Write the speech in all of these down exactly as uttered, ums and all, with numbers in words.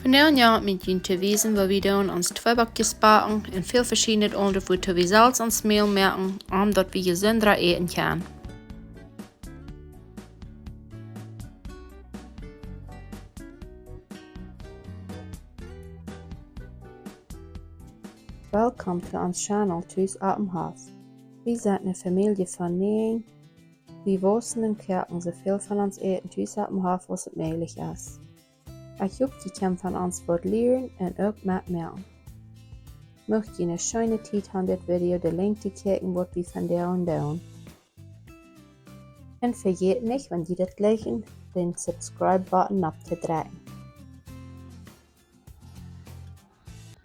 Vondoag jeit mie to wiesen, woo wie dan ons Tweeback backen un väl veschiednet aundret, woo wie selfst ons Mäl moaken, om daut wie jesunda äten kjennen. Welcome to ons Channel Tus oppem Hoff. Wie sent eene Famielje von näajen. Wie wausen un koaken soo väl von ons Äten tus oppem Hoff aus et mäajlich es. Ekj hop, jie kjennen von ons waut lieren un uk metmoaken. Mucht jie eene scheene Tiet haben, dit Video de Lenjd to kjikjen, waut wie vondoag doonen. Un vejät nich, wan jie dit liken, dän Subscribe-Button auftodrekjen.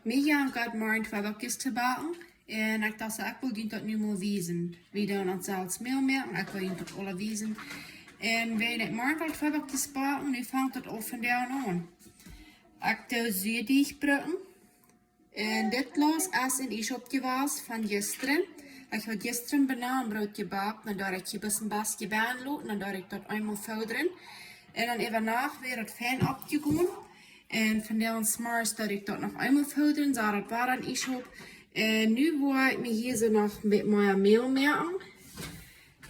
Mie jeit daut morjen Tweeback to backen. Un ekj docht, ekj well junt daut nu mol wiesen. Wie doonen ons selfst Mäl moaken, ekj well junt daut aula wiesen. Un wie doonen morjen aul Tweeback backen, nu fangt daut aul vondoag aun. Ekj doo Suadeajch brucken. Un dit Glaus es een Iesschaup jewast von jistren. Ekj haud jistren Bananenbroot jebackt, un doa haud ekj een bät Bän loten, un doa haud ekj daut eemol fodren. Un dan äwa Nacht wia daut fein oppjegonen. Un vondoag zemorjes deed ekj daut noch eemol fodren, soo daut wia een Iesschaup. Un nu woa ekj mie hia soo noch een bät mea Mäl moaken.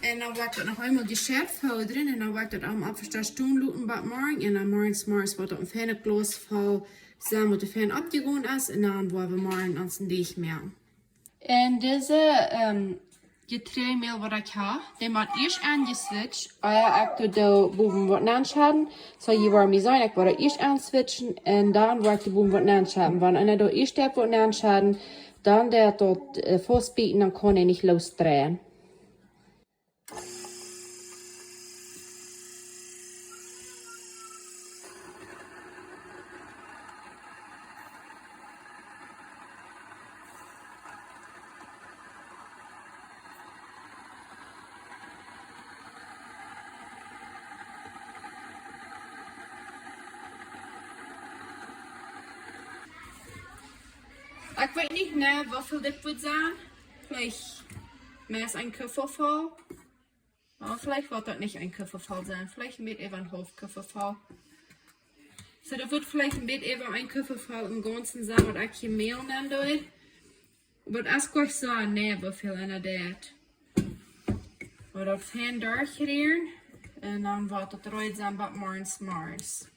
Un dan woa ekj daut noch eemol jescheit fodren. Un dan woa ekj daut aum Oppwasch stonen loten bat morjen. Un dan morjen zemorjes woat daut een feinet Glaus voll sennen, waut fein oppjegonen es. Un dan woa wie morjen onsen Deajch moaken. Un dise, ehm, Jeträajemäl waut ekj hab, dee mott ieescht enswitcht, ea ekj doa bowen waut nenschedden. Soo, jie woaren mie seenen, ekj woa ieescht enswitchen un dan woa ekj doa bowen waut nenschedden. Wan eena doa ieescht waut nenschedden, dan deit daut, eh, faustbieten, dan kaun hee nich loosdreien. Ekj weet nich, nä, woo väl dit woat sennen. Veleicht mea aus een Kuffel voll. Oba veleicht woat daut nich een Kuffel voll sennen. Veleicht een bät äwa een haulf Kuffel voll. Soo, daut woat veleicht een bät äwa een Kuffel voll em Gaunzen sennen, waut ekj hia Mäl nämen doo. Oba daut es goanich soo, nä, woo väl eena deit. Woa daut fein derchrieren. Un dan woat daut reed sennen bat morjen zemorjes.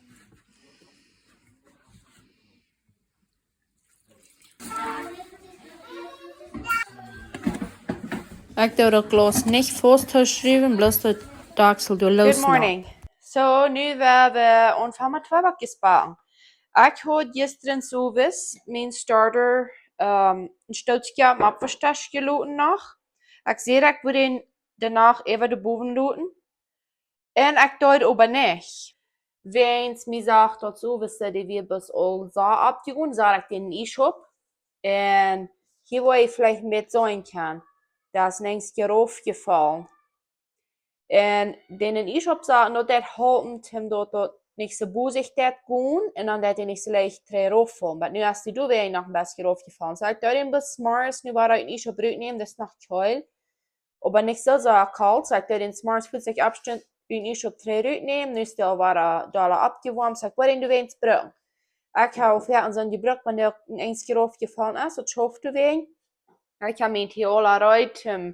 Ekj doo daut Glaus nich faust tooschruwen, bloos daut Dakjsel doa loosmoaken. Good morning. Soo, nu woa wie aunfangen met Tweeback backen. Ekj haud jistren sowieso mien Starter, ehm, een Stootje oppem Oppwasch jeloten noch. Ekj säd, ekj wudd dän de Nacht äwa doa bowen loten. Un ekj deed daut oba nich. Wiels mie sach daut sowieso, dee wia bloos aul soo oppjegonen, sach ekj dän Iesschaup. Un hia woa jie veleicht een bät seenen kjennen, daut es een Enjskje raufjefollen. Un dän Iesschaup sach, daut deit halpen, om daut daut nich soo bosich deit gonen, un dan deit hee nich soo leicht trigj rauffollen. Oba nu es dee doa wada noch een bät raufjefollen. Soo ekj deed dän bat zemorjes, nu woa ekj dän Iesschaup rutnämen, daut es noch kolt. Oba nich soo, soo kolt, soo ekj deed dän zemorjes, aus ekj oppstunt, dän Iesschaup trigj rutnämen, nu es dee aul wada dolla oppjewoamt, soo ekj woa dän nu wada brucken. Ekj hab aul foaken soon jebrukt, wan dee een Enjskje raufjefollen es, daut schauft doawäajen. Ekj hab mien hia aul reed, ehm,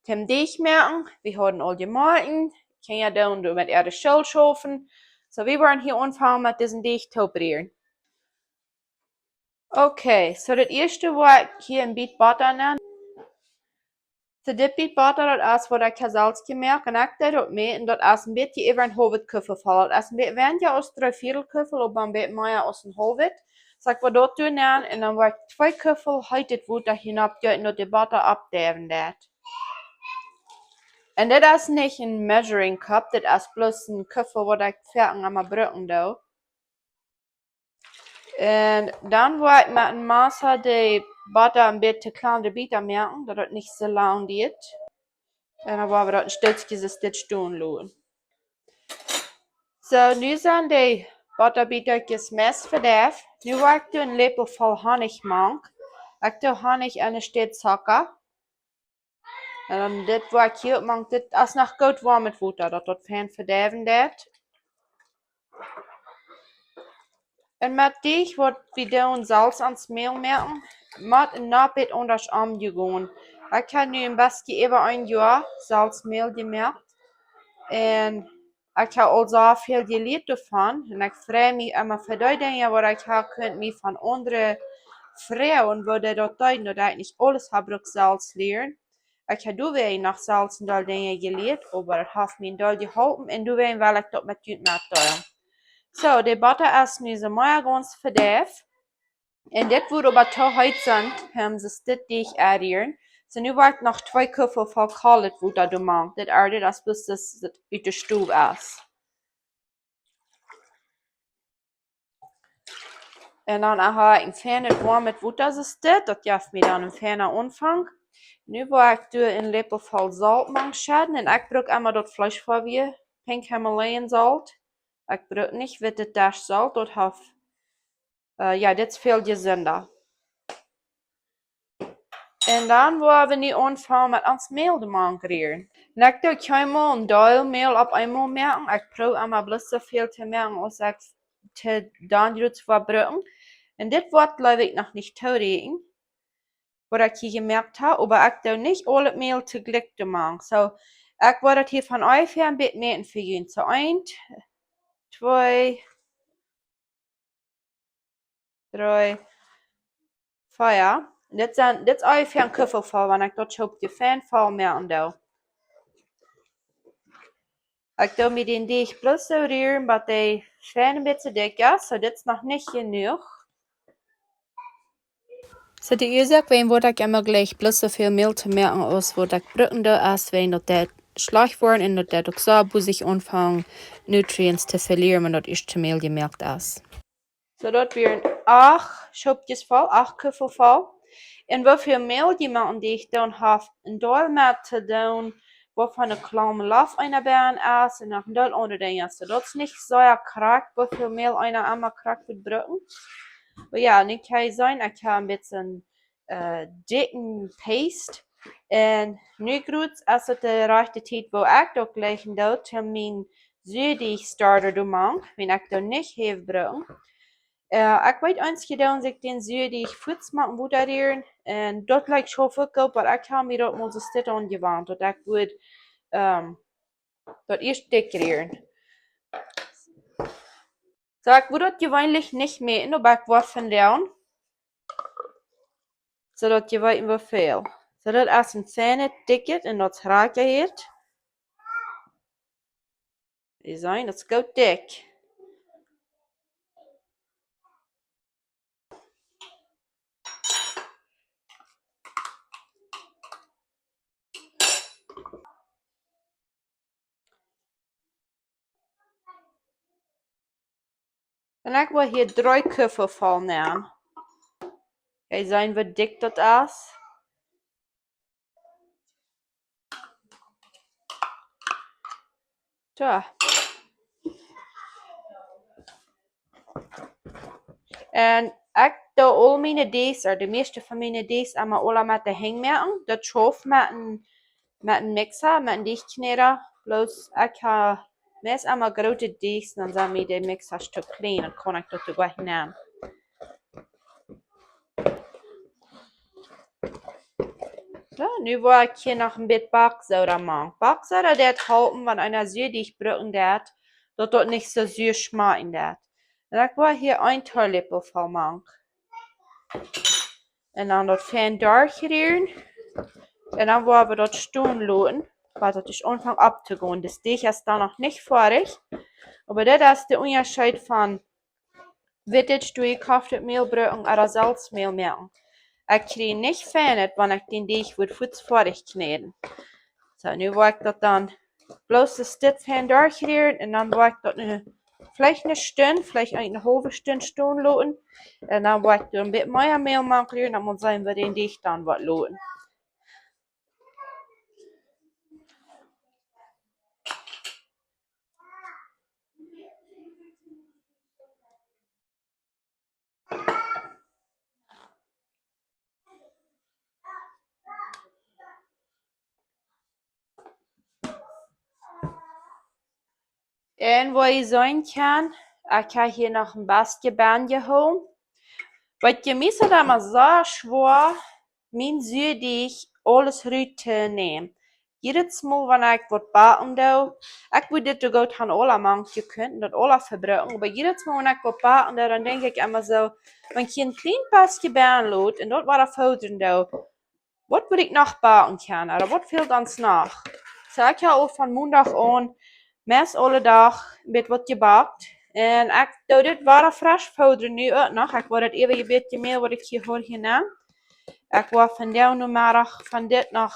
toom Deajch moaken. Wie hauden aul jemolken. Kjinja doonen doa met äare School schaufen. Soo, wie woaren hia aunfangen met disen Deajch tooptrieren. Okay, soo daut ieeschte woa ekj hia een bät Botta nämen. Soo, dit bät Botta, daut es waut ekj hab selfst jemoakt. Un ekj deed daut met, un daut es een bät äwa een haulwet Kuffel voll. Daut es een bät weinja aus dree Vieedel Kuffel, oba een bät mea aus een haulwet. Soo, ekj woa daut doa nämen, un dan woa ekj twee Kuffel heet Wota hia nopp doonen, daut de Botta oppdeiwen deit. Un dit es nich een measuring cup, dit es bloos een Kuffel waut ekj foaken emma brucken doo. Un dan woa ekj met een Massa de Botta een bät kjlandre Bieta moaken, daut daut nich soo lang diet. Un dan woa wie daut een Stootje soo stonen loten. Soo, nu sent de Bottabietaskjes meist vedeift. Nu woa ekj doa een Läpel voll Honich mank. Ekj doo Honich enne Städ Zocka. Un dan dit woa ekj hia mank, dit es noch goot woam met Wota, daut daut fein vedeiwen deit. Un met Deech, waut wie doonen selfst ons Mäl moaken, mott een bät aundasch omjegonen. Ekj hab nu een bät äwa een Joa selfst Mäl jemoakt. Un ekj hab aul soo väl jelieet doavon. Un ekj frei mie emma fa dee Dinja, waut ekj hab kunt mie von aundre froagen, woo dee daut deeden, daut ekj nich aules hab brukt selfst lieren. Ekj hab doawäajen noch selfst een Deel Dinja jelieet, oba daut haft mie een Deel jeholpen un doawäajen well ekj daut met junt metdeelen. Soo, de Botta es nu soo mea gaunz vedeift. Un dit woat oba too heet sennen, om soo dit Deech to rieren. Soo, nu woa ekj noch twee Kuffel voll kolet Wota doamank. Dit ea, dit es bloos daut, daut ut de Stow es. Un dan hab ekj een feinet woamet Wota, soo dit. Daut jeft mie dan een feina Aunfank. Nu woa ekj doa een Läpel voll Solt mank schedden. Un ekj bruk emma daut Fleesch fa wie, Pink Himalayan Salt. Ekj bruk nich wittet Dash Solt, daut haft, äh, jo, dit es väl jesunda. Un dan woa wie nu aunfangen met ons Mäl doamank rieren. Un ekj doo kjeenmol een Deel Mäl opp eemol moaken. Ekj proow emma bloos soo väl to moaken aus ekj to dan jrots woa bruken. Un dit woat, jleew ekj, noch nich toorieekjen, waut ekj hia jemoakt hab, oba ekj doo nich aul daut Mäl toojlikj doamank. Soo, ekj woa daut hia von onjefäa een bät moaken fa junt. Soo, eent, twee, dree, vea. Dit sent, dit es onjefäa een Kuffel voll, wan ekj daut Schopje fein voll moaken doo. Ekj doo mie dän Deech bloos soo rieren, bat dee fein een bät dikj es. Soo, dit es noch nich jenuach. Soo, de Uasoak, wäajen waut ekj emma jlikj bloos soo väl Mäl to moaken aus waut ekj bruken doo, es wäajen daut deit schlajcht woaren un daut deit uk soo bosich aunfangen, nutrients to velieren, wan daut ieeschte Mäl jemoakt es. Soo, daut wieren acht Schopjes voll, acht Kuffel voll. Un woo väl Mäl jie moaken, dee ekj doonen, haft een Deel met to doonen, woo fa eene Kjlaume Loft eena bennen es un noch een Deel aundre Dinja. Soo, daut es nich soo krakjt, woo väl Mäl eena emma krakjt woat bruken. Oba jo, nu kjenn jie seenen, ekj hab een bät een, äh, dikjen Paste. Un nu jrots es et de rajchte Tiet, woo ekj daut jlikj doo, om mien Suadeajch-Starter doamank, wiels ekj doo nich Häw bruken. Äh, ekj weet, eenje doonen sikj dän Suadeajch fuaz met Wota rieren, un daut jlikjt soo väl goot, oba ekj hab mie daut mol soo stell aunjewant, daut ekj woa, ähm, daut ieescht dikj rieren. Soo, ekj woa daut jeweenlich nich moaken, oba ekj woa von doonen. Soo daut jie weeten woo väl. Soo, daut es een feinet dikjet un daut es rajcht hia. Jie seenen, daut es goot dikj. Un ekj woa hia dree Kuffel voll nämen. Jie seenen woo dikj daut es. Soo. Un ekj doo aul miene Deajchs, ooda de mieeschte von miene Deajchs, emma aula met de Henj moaken. Daut schauft met een, met een Mixer, met een Deajchkjnäda. Bloos ekj hab meist emma groote Deajchs, dan sent mie de Mixers too kjlien, dan kaun ekj daut nich nämen. Soo, nu woa ekj hia noch een bät Backsoda mank. Backsoda deit halpen, wan eena Suadeajch bruken deit, daut daut nich soo sua schmakjen deit. Un ekj woa hia een Teeläpel voll mank. Un dan daut fein derchrieren. Un dan woa wie daut stonen loten, bat daut es aunfangt opptogonen. Daut Deajch es dan noch nich foadich. Oba daut es de Unjascheet von wittet, doa jekoftet Mäl bruken ooda selfst Mäl moaken. Ekj kjrie nich feinet, wan ekj dän Deajch woa fuaz foadich kjnäden. Soo, nu woa ekj daut dan bloos een Stoot fein derchrieren un dan woa ekj daut nu veleicht eene Stund, veleicht eene haulwe Stund stonen loten. Un dan woa ekj doa een bät mea Mäl mank rieren, dan mott seenen, woo dän Deajch dan woat loten. Un waut jie seenen kjennen, ekj hab hia noch een bät Benn jehoolen. Waut je mieescht emma soo schwoa, mien Suadeajch aules rut to nämen. Jiedet Mol, wan ekj waut backen doo, ekj wudd dit uk goot han aula mank jekunt, daut aula vebrucken, oba jiedet Mol, wan ekj waut backen doo, dan denkj ekj emma soo, wan ekj een kjlien bät Benn lot un daut wada fodren doo, waut wudd ekj noch backen kjennen, ooda waut fält ons noch? Soo, ekj hab aul von Mondach aun meist aule Dach een bät waut jebackt. Un ekj doo dit wada fresch fodren nu uk noch. Ekj woa daut äwaje bät Mäl, waut ekj hia hab, hia nenn. Ekj woa vondoag Nomeddach von dit noch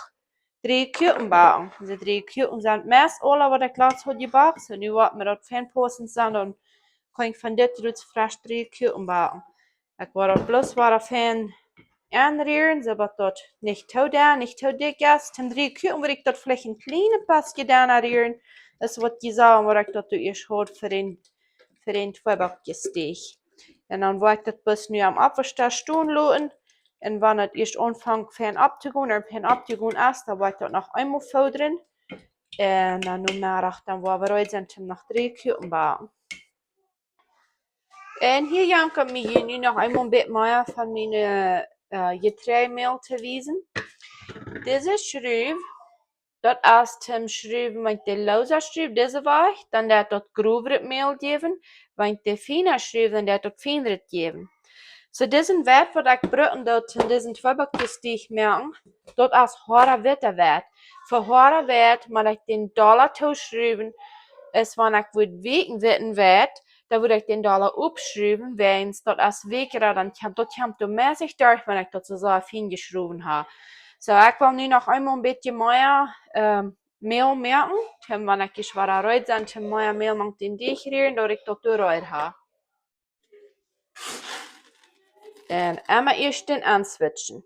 dree Kuaken backen. Dise dree Kuaken sent meist aule, waut ekj latst haud jebackt. Soo, nu woat mie daut fein paussent sennen, dan kaun ekj von dit rut fresch dree Kuaken backen. Ekj woa daut bloos wada fein aunrieren, soo daut daut nich too denn, nich too dikj es. Toom dree Kuaken wudd ekj daut veleicht een kjlien bät denna rieren, es waut jie sagen, waut ekj daut doa ieescht haud fa een, fa een Tweebackjesdeajch. Un dan woa ekj daut bloos nu aum Oppwaschtiesch stonen loten. Un wan et ieescht aunfangt fein opptogonen, ooda fein opptogonen es, dan woa ekj daut noch eemol fodren. Un dan Nomeddach, dan woa wie reed sennen, toom noch dree Kuaken backen. Un hia jankat mie nu noch eemol een bät mea von mien, äh, Jetreidmäl to wiesen. Dise Schruw, daut es toom schruwen, wan ekj de loose Schruw dise Wajch, dan deit daut growret Mäl jäwen, wan ekj de fiene Schruw, dan deit daut fienret jäwen. Soo, dise Weit, waut ekj brucken doo, toom disen Tweebackjesdeajch moaken, daut es hoada witta Weit. Fa hoada Weit mott ekj dän dolla tooschruwen, es wan ekj wudd wieekjen witten Weit, dan wudd ekj dän dolla oppschruwen, wiels daut es wiekja, dan kjemt, daut kjemt doa meist derch, wan ekj daut soo, soo fien jeschruwen hab. Soo, ekj well nu noch eemol een bät mea, ähm, Mäl moaken. Toom, wan ekj ieescht wada reed sie, toom mea Mäl mank dän Deajch rieren, daut ekj daut doa reed hab. Un emma ieescht dän aunswitchen.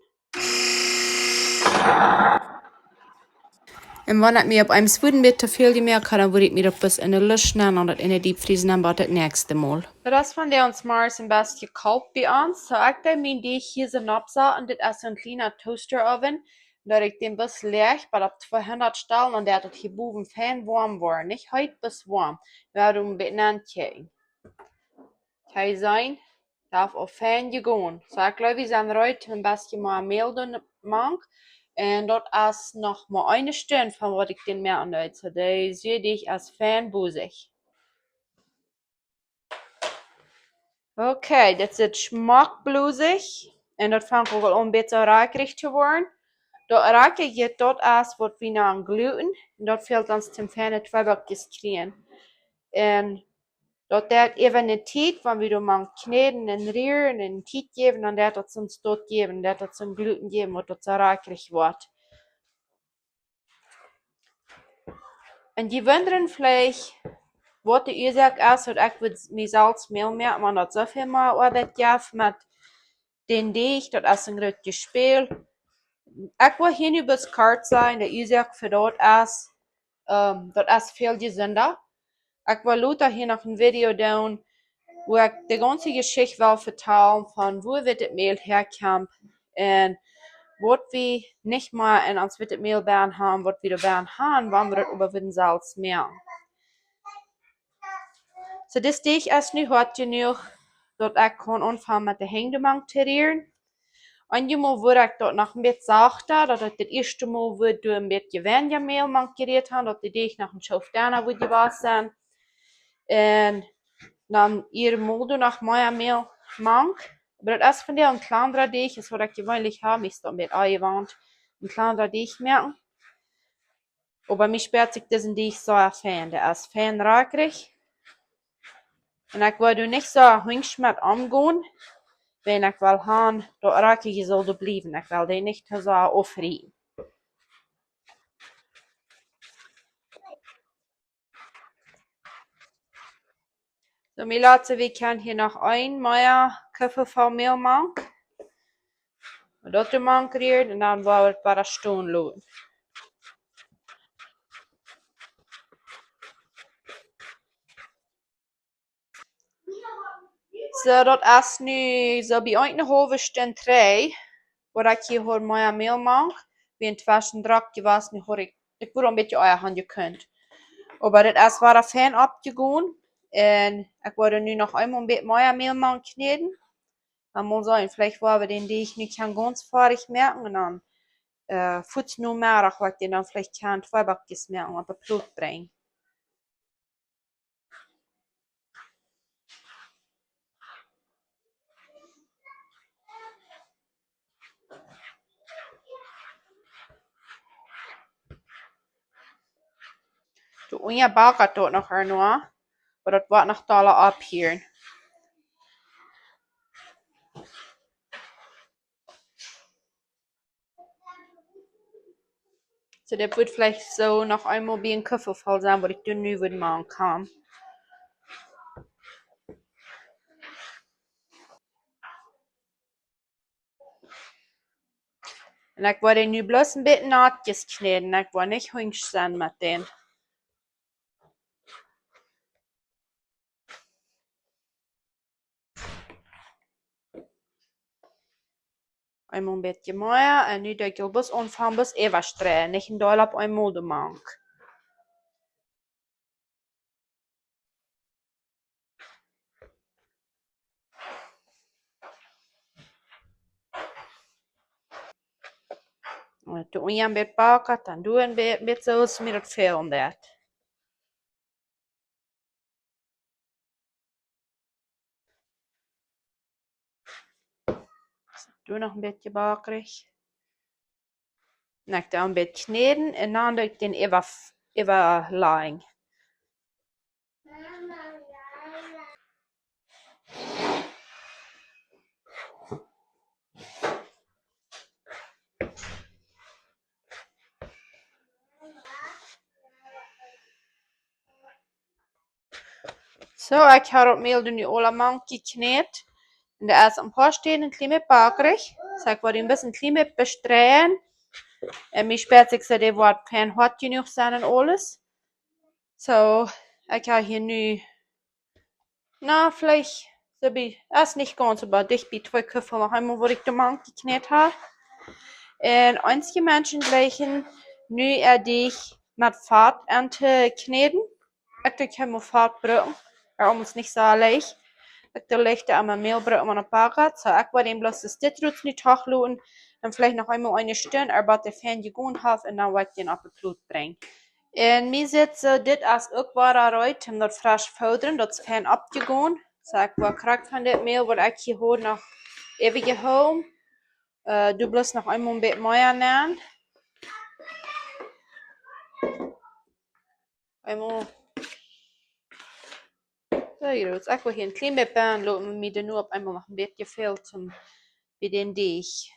Un wan ekj mie opp eemol wudden bät too väl jemoakt hab, dan wudd ekj mie daut bloos enne Lusch nämen un daut enne Deepfries nämen bat daut näakjste Mol. Daut es vondoag zemorjes een bät kolt bie ons. Soo, ekj deed mien Deajch hia soo nopp saten. Dit es soon kjliena Toaster Oven. Daut ekj dän bloos läach bat opp tweehundat stalen un daut daut hia bowen fein woam woat. Nich heet, bloos woam. Wie woaren een bät ankjikjen. Kjenn jie seenen, daut haft aul fein jegonen. Soo, ekj gleew, wie sent reed, een bät mea Mäl doa mank. Un daut es noch mau eene Stund von waut ekj dän moaken deed. Soo, dee Suadeajch es fein bosich. Okay, dit sitt schmock bosich. Un daut fangt uk aul aun een bät rakjrich to woaren. Daut rakjrich, daut es waut wie nanen Gluten. Un daut fält ons toom feine Tweebackjes kjrieen. Un daut deit äwa ne Tiet, wan wie doa mank kjnäden un rieren un Tiet jäwen, dan deit daut soont doa jäwen, deit daut soon Gluten jäwen, waut daut soo rakjrich woat. Un jie wundren veleicht, waut de Uasoak es, daut ekj wudd mie selfst Mäl moaken, wan daut soo väl mea Oabeit jeft met dän Deajch, daut es een groot Jespäl. Ekj well hia nu bloos kort sajen, de Uasoak fa daut es, ähm, daut es väl jesunda. Ekj well lota hia noch een Video doonen, wua ekj de gaunze Jeschicht well vetalen von wua wittet Mäl häakjemt un waut wie nich mea en ons wittet Mäl benn haben, waut wie doa benn haben, wan wie daut äwahaupt wudden selfst moaken. Soo, dis Deajch es nu hoat jenuach, daut ekj kaun aunfangen met de Henj doa mank to rieren. Eenjemol wudd ekj daut noch een bät sachta, daut ekj daut ieeschte Mol wudd doa een bät weinja Mäl mank jerieet haben, daut de Deajch noch een Schoof denna wudd jewast sennen. Un dan hia mol doa noch mea Mäl mank. Oba daut es vondoag een kjlandra Deajch, es waut ekj jeweenlich hab, mie es daut een bät aunjewant, een kjlandra Deajch moaken. Oba mie spieet sikj disen Deajch soo fein. Dee es fein rakjrich. Un ekj well doa nich soo hunjsch met omgonen, wiels ekj well han, daut Rakjrich saul doa bliewen. Ekj well dee nich too soo aufrieten. Soo, mie lat see, wie kjennen hia noch een mea Kuffel voll Mäl mank. Daut doa mank rieren un dan woa wie daut wada stonen loten. Soo, daut es nu soo bie eene haulwe Stund trigj, waut ekj hia haud mea Mäl mank, wiels entweschen drock jewast, nu haud ekj, ekj wudd een bät ea han jekunt. Oba dit es wada fein oppjegonen. Un ekj woa nu noch eemol een bät mea Mäl mank kjnäden. Dan mol seenen, veleicht woa wie dän Deajch nu kjennen gaunz foadich moaken un dan, äh, fuaz no Meddach woa ekj dän dan veleicht kjennen twee Bakjes moaken opp de Plot brinjen. Doa unja bakat daut noch ea no, oba daut woat noch dolla opphieren. Soo, dit woat veleicht soo noch eemol bie een Kuffel voll sennen, waut ekj doa nu woa mank kjennen. Un ekj woa dän nu bloos een bät naut kjnäden. Ekj woa nich hunjsch sennen met dän. Eemol een bät mea. Un nu doo ekj bloos aunfangen, bloos äwa streien. Nich een Deel opp eemol doa mank. Doa unja een bät bakat, dan doa een bät, bät soo aus mie daut fälen deit. Doa noch een bät bakrich. Un ekj doo een bät kjnäden un dan doo ekj dän äwa, äwalajen. Soo, ekj hab daut Mäl nu aul mank jekjnät. Un daut es een poa Städen een kjlien bät bakrich. Soo, ekj woa dän een bät, een kjlien bät bestreien. Un mie spieet sikj soo, dee woat fein hoat jenuach sennen un aules. Soo, ekj hab hia nu, na, veleicht soo bie, es nich gaunz, oba dicht bie twee Kuffel noch eemol, waut ekj doa mank jekjnät hab. Un eenje Menschen jlikjen nu äa Deajch met Fat auntokjnäden. Ekj doo kjeen Fat brucken, ea aules nich soo leicht. Ekj doo leichta aun mien Mäl brucken, wan et bakat. Soo, ekj woa dän bloos de Stitroots nu toch loten. Un veleicht noch eemol eene Stund, ea bat dee fein jegonen haft, un dan woa ekj dän opp de Plot brinjen. Un mie sitt soo, dit es uk wada reed, om daut fresch foodren, daut es fein oppjegonen. Soo, ekj woa krakjt von dit Mäl, waut ekj hia haud, noch äwahoolen. Äh, doo bloos noch eemol een bät mea nenn. Eemol. Soo, hia, daut es uk waut hia een kjlien bät bie, lot mie doa nu opp eemol noch een bät fält, om bie dän Deajch.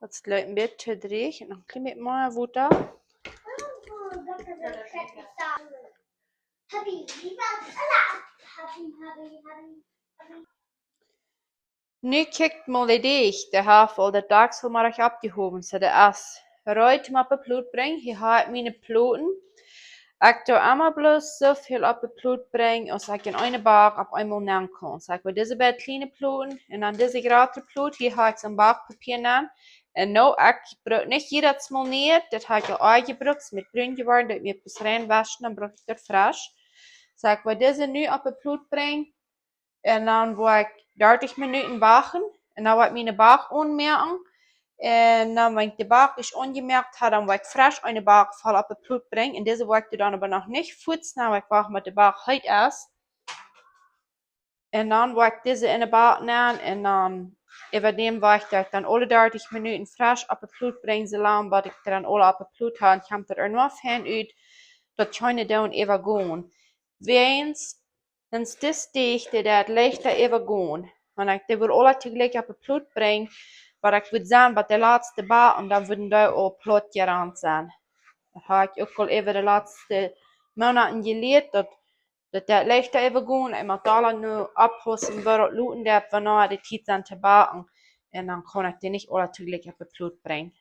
Daut es jlikj een bät too drieech. Un dan een kjlien bät mea Wota. Nu kjikjt mol, dee Deajch, dee haft aul daut Dakjsel mau oppjehowen, soo daut es reed om opp de Plot brinjen. Hia hab ekj miene Ploten. Ekj doo emma bloos soo väl opp de Plot brinjen, aus ekj en eene Bak opp eemol nenn kaun. Soo, ekj woa dise beid kjliene Ploten un dan dise jratre Plot, hia hab ekj soon Bakpapia nenn. Un nu, ekj bruck nich jiedet Mol nie, dit hab ekj aul jebrukt, es met brun jeworden, daut mie bloos reinwauschen, dan bruk ekj daut fresch. Soo, ekj woa dise nu opp de Plot brinjen. Un dan woa ekj dartich Minuten wachten. Un dan woa ekj miene Bak aunmoaken. Un dan, wan ekj de Bak es aunjemoakt hab, dan woa ekj fresch eene Bak voll opp de Plot brinjen. Un dise woa ekj dan oba noch nich fuaz, dan woa ekj wachten, bat de Bak heet es. Un dan woa ekj dise enne Bak nenn. Un dan äwa däm woa ekj daut dan aule dartich Minuten fresch opp de Plot brinjen, soo lang bat ekj dee dan aule opp de Plot hab. Un kjemt daut ea noch fein ut, daut kjeene doonen äwagonen. Wäajens, dan es dit Deajch, dee deit leichta äwagonen. Wan ekj dee wudd aule toojlikj opp de Plot brinjen, waut ekj wudd seenen, bat de latste Bak, un dan wudden dee aul plaut jerant sennen. Daut hab ekj uk aul äwa de latste Moonaten jelieet, daut, daut deit leichta äwagonen, un mott aula nu oppaussen, woo daut loten deit, wanea de Tiet es to baken. Un dan kaun ekj dee nich aule toojlikj opp de Plot brinjen.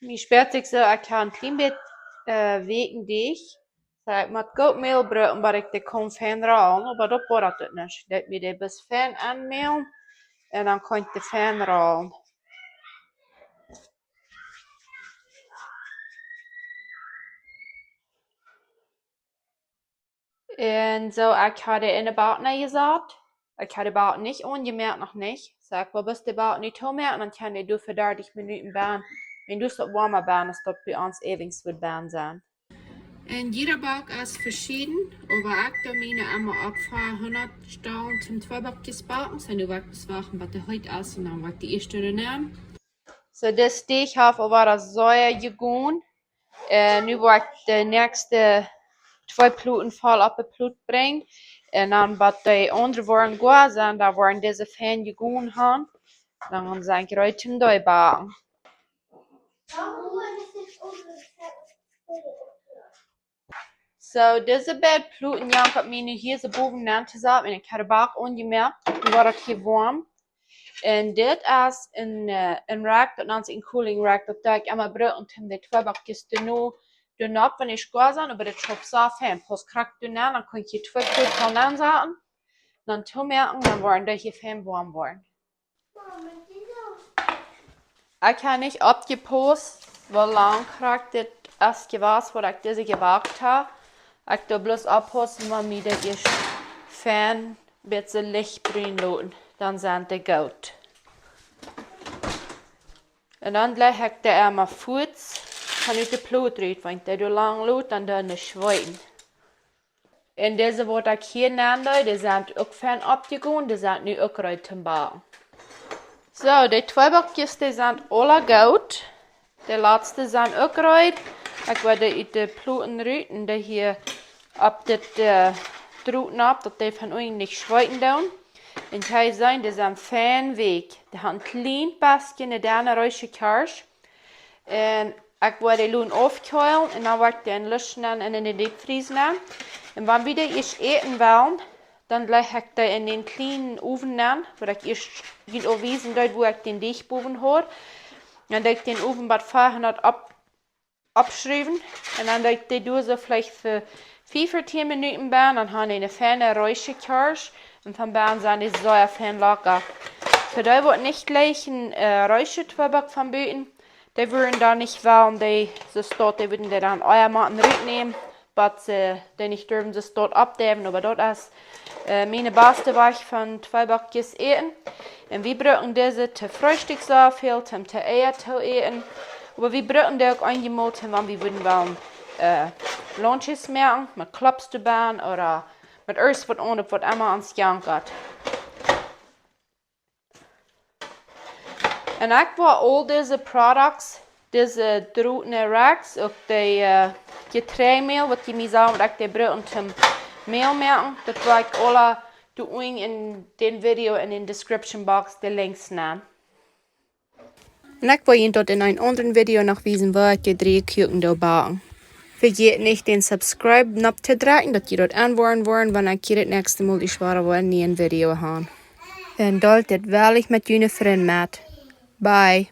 Mie spält sikj soo, ekj ha een kjlien bät, äh, weekjen Deajch. Soo, ekj mott goot Mäl brucken, bat ekj dee kaun fein rollen, oba daut woat daut nich. Daut mie dee best fein aunmälen un dan kaun ekj dee fein rollen. Un soo, ekj ha dee enne Bak nenjesat. Ekj ha dee Bak nich aunjemoakt, noch nich. Soo, ekj well bloos dee Bak nu toomoaken, dan kaun dee doa fa dartich Minuten backen. Un doa es daut woama backen, aus daut bie ons äwens wudd backen sennen. Un jieda Bak es veschieden, oba ekj doo miene emma opp veahundat Stolen toom Tweebackjes backen. Soo, nu woa ekj bloos wachten, bat dee heet es, un dan woa ekj dee ieescht doa nämen. Soo, dis Deajch haft aul wada sea jegonen. Un nu woa ekj de näakjste twee Pluten voll opp de Plut brinjen. Un dan, bat dee aundre woaren goa sennen, dan woaren dise fein jegonen haben. Dan sent dee reed toom dee backen. Soo, dise beid Pluten jankat mie nu hia soo bowen aun to saten. Un ekj ha de Bak aunjemoakt. Nu woat daut hia woam. Un dit es een, äh, een Rack, daut nant sikj een cooling rack. Daut doo ekj emma brucken toom de Tweebackjes doano, doano, wan ekj goa sennen, oba daut schauft soo fein. Pausst krakjt doano, dan kaun ekj hia twee Pluten aunsaten. Dan toomoaken, dan woaren dee hia fein woam woaren. Ekj ha nich oppjepaust, woo lang krakjt dit es jewast, waut ekj dise jebackt ha. Ekj doo bloos oppaussen, wan mie dit ieescht fein bät soo lichtbrun loten, dan sent dee goot. Un dan laj ekj dee emma fuaz von ut de Plut rut, wan ekj dee doa lang lot, dan doonen dee schweeten. Un dise, waut ekj hia nämen doo, dee sent uk fein oppjegonen, dee sent nu uk reed toom backen. Soo, de Tweebackjes, dee sent aula goot. De latste sent uk reed. Ekj woa dee ut de Pluten rut un dee hia opp dit, äh, Drot nopp, daut dee von unjen nich schweeten doonen. Un jie seenen, dee sent fein weekj. Dee haben een kjlien bät ne denne reesche Kjarsch. Un ekj woa dee loten aufkjeelen un dan woa ekj dee en Luschen un en de Deepfries nämen. Un wan wie dee ieescht äten wellen, dan laj ekj dee en dän kjlienen Owen aun, waut ekj ieescht junt aul wiesen deed, woo ekj dän Deajch bowen haud. Dan doo ekj dän Owen bat veahundat opp-, oppschruwen. Un dan doo ekj dee doa soo veleicht fa fief bat tieen Minuten backen, dan haben dee ne feine reesche Kjarsch. Un von bennen sent dee sea fein lecker. Fa dee, waut nich jleichen, äh, reesche Tweeback von buten, dee wudden dan nich wellen, dee, soo staut, dee wudden dee dan ea motten rutnämen, bat see dee nich durwen soo staut oppdeiwen, oba daut es, äh, miene baste Wajch von Tweebackjes äten. Un wie brucken dise to Freestikj sea väl, toom to Eia to äten. Oba wie brucken dee uk eenjemol, wan wie wudden wellen, äh, Lunches moaken, met Klopps doabie, ooda met irjent waut aundret, waut emma ons jankat. Un ekj woa aul dise Products, dise drotne Racks, uk dee, äh, Jetreidmäl, waut jie mie sagen, waut ekj dee bruck toom Mäl moaken, daut woa ekj aula doa unjen en dän Video en dän Description Box de Links nämen. Un ekj woa junt daut en een aundret Video noch wiesen, woo ekj dee dree Kuaken doo backen. Vejät nich dän Subscribe Knoop to drekjen, daut jie daut aunwoaren woaren, wan ekj hia daut näakjste Mol ieescht wada een nieet Video ha. Un deelt dit wellich met june Frind met. Bye.